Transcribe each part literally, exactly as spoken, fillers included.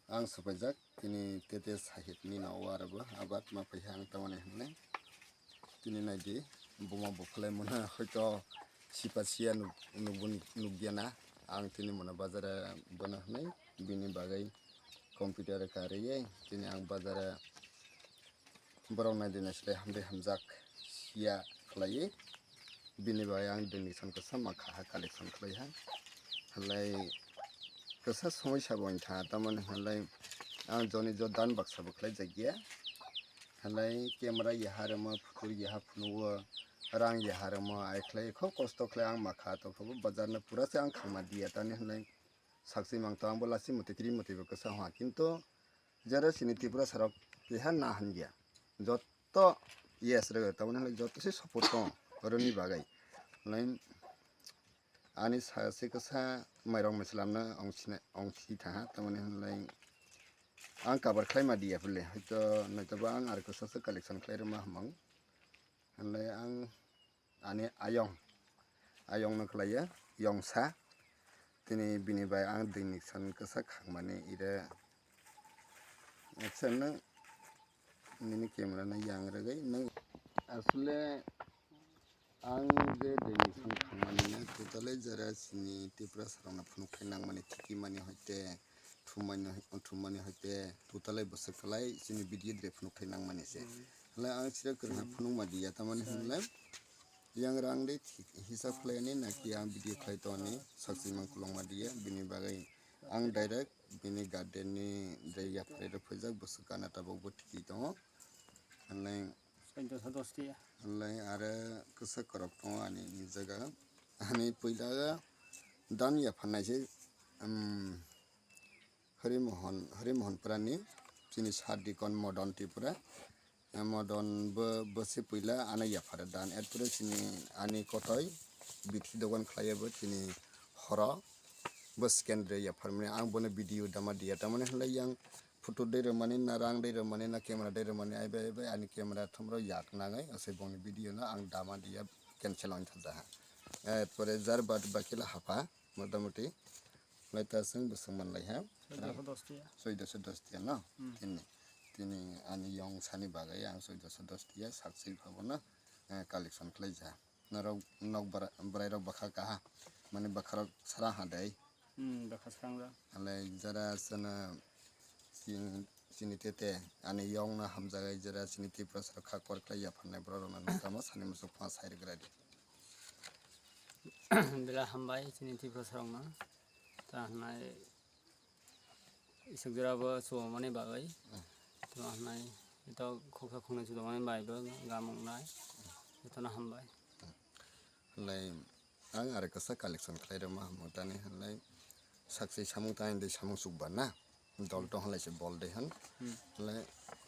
Ang swpaijak tini tete sahibni nogo, aro bo abat ma phaiha ang tamani hwnle. Tini naidi, buma buphulai mano hoito sipa siya nuk-, nukbun-, nukya na. Ang tini mano bazar bono hwnwi bini bagwi computer karwi tini ang bazar borok naidi naisle hambai hamjak siya khlaiwi. Bini bai ang donation kwsa ma kha ha collection khlai ha. Halai kwsa somoi sabo wngkha, tamoni halai ang joni jo dan baksa bo khlai jak ya. Halai camera ya haramo, phutur ya ha phunugo, rang ya haramo, ai khlai kho kosto khlai ang ma kha, to kho bazar no pura se ang khangma diya tani halai. Sakchi mang to ang bo lasi motwi kiri motwi bo kwsa ha, kintu jero sini Tripura sarok keha na hanja. Joto yes rega, tamoni hwnlai joto se support tong oroni bagwi. Hwnlai ani sa se kwsa mairok maisalamno ong sina, ong si thaha, tamoni hwnlai ang cover khlai ma diya phle, hoito naitoba ang ar kwsa se collection khlai rwma hamang. Hwnlai ang ani ayong, ayongno khlaiya yongsa. Tini bini bai ang donation kwsa khangmani ire. Acha, nwng nini camera no yang rwgwi nwng asle ang je donation khangmani na totally jara sini Tripura sarokno phunuk khe nangmani thiki mani hoite thumani, thumani hoite totally bwswk kwlai sini video dre phunuk khe nangmani se. Hwnlai ang sira kwrwngha phunuk ma diya tamani hwnlai. Yang rang de thik hisab khlaini naki ang video khlai toni sakchi mang kulong ma diya, bini bagwi ang direct bini garden ni je yapharwi rw phaijak bwswk gana tabok bo thiki tongo. Hwnlai Chaudoso dos tiya. Hwnlai aro kwsa kwrwk tongo ani ni jaga. Ani puila dan yapharnai se, um, Hari Mohon, Hari Mohon Prani, chini sir dikon Modon Tripura. Eh, Modon bo, bo se puila ano yaphar dan. Erpore chini ani kotoi bithi dogan khlaiya bo chini horo. Bo scan re yapharmani ang bono video dama diya. Tamani hwnlai yang photo dei rwmani na rang dei rwmani na camera dei rwmani ai bai, ai bai ani camera thumro yak nangai. Asai bongni video no ang dama diya, cancel ong thajaha. Erpore jar bad bakila hapha. Motamoti lai ta chwng bwswk manlai ha. Chaudoso dos tiya. Chaudoso dos tiya no? Hmm. Tini, tini ani yong sani bagwi ang chaudoso dos tiya sakchi phabono, eh, collection khlai ja. Norok nok bwra-, bwrairok bwkha kaha, mani bwkharok sara ha dai. Hmm, bwkha srangjak. Alai jara chwngno chini, chini tete ani yongno hamjagai jara chini Tripura sarok kha kor khlai yapharnai borok rokno nokha tamo sani muchuk phano sai rwgwlai di. Belai hambai chini Tripura sarokno. Ta hwnai isuk jora bo chuwamani bagwi. Hmm. Tamo hwnai ito khoksa khoknwi chuwamani bai bo gam wngnai. Jotono hambai. Hwnlai ang aro kwsa collection khlai rwma hamwi tani hwnlai sakchi samung tani de samung chukba na. Dol tong hwnlai se bol de hwn. Hmm. Hwnlai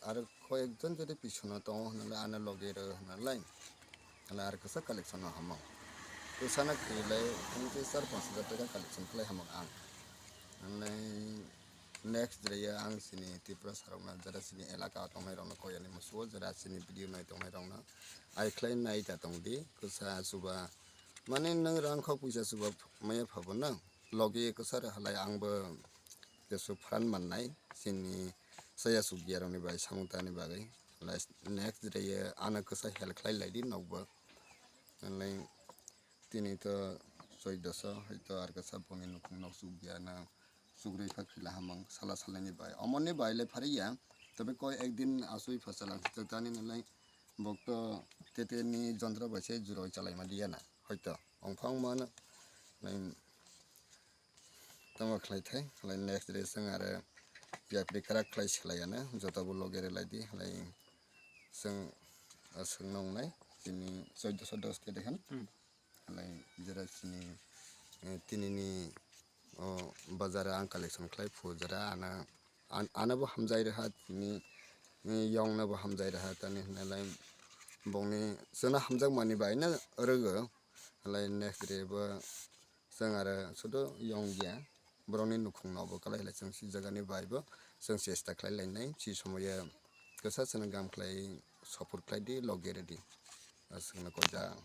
aro koyekjon jodi pisono tongo hwnlai ano loge rw hwnlai. Hwnlai aro kwsa collection no hamung. Kwsano kwlai tini char panch hajar taka collection khlai hamung ang. Hwnlai next jora ang chini Tripura sarokno jara chini elaka o tongnai rokno koi ani musugo jara chini video nai tongnai rokno ai khlai nai ta tong di kwsa chuba mane nwng rang khok puisa chuba maya phabo nwng logi kwsa rw halai ang bo jesu phan mannai chini chaya chukya rokni bai samung tani bagwi. Next jora ano kwsa help khlai lai di nokbo. Hwnlai tini to chaudoso hai to ar kwsa bongni nukhung nok chukya na chukrwi kha khila hamung sala salani bai. Omoni bai le phariya, tobe koi ekdin asui phasalang tani nalai bok to tete ni jontro bai se juro chalai ma diya na. Hoito ongphang mano, nai tamo khlai thai, khlai next day chwng aro yapri kwrak khlai swlai ano, joto bo loge rw lai di, khlai chwng, ah, chwng nong nai, tini chaudoso dos te dekhan. Hmm. Halai jera chini, eh, tinini, o, bazar ang collection khlai phu jera ana, an-, ano bo hamjai rwha tini, eh, yong no bo hamjai rwha tani hwnlai bongni chwngno hamjak mani bai no rwgo. Halai next day bo chwng aro sudu yong ya borokni nukhung no bo kwlai halai chwng si jagani bai bo chwng chesta khlai lainai si somoyo kwsa chwngno gam khlai support khlai di loge rw di. Aswkno kok jang.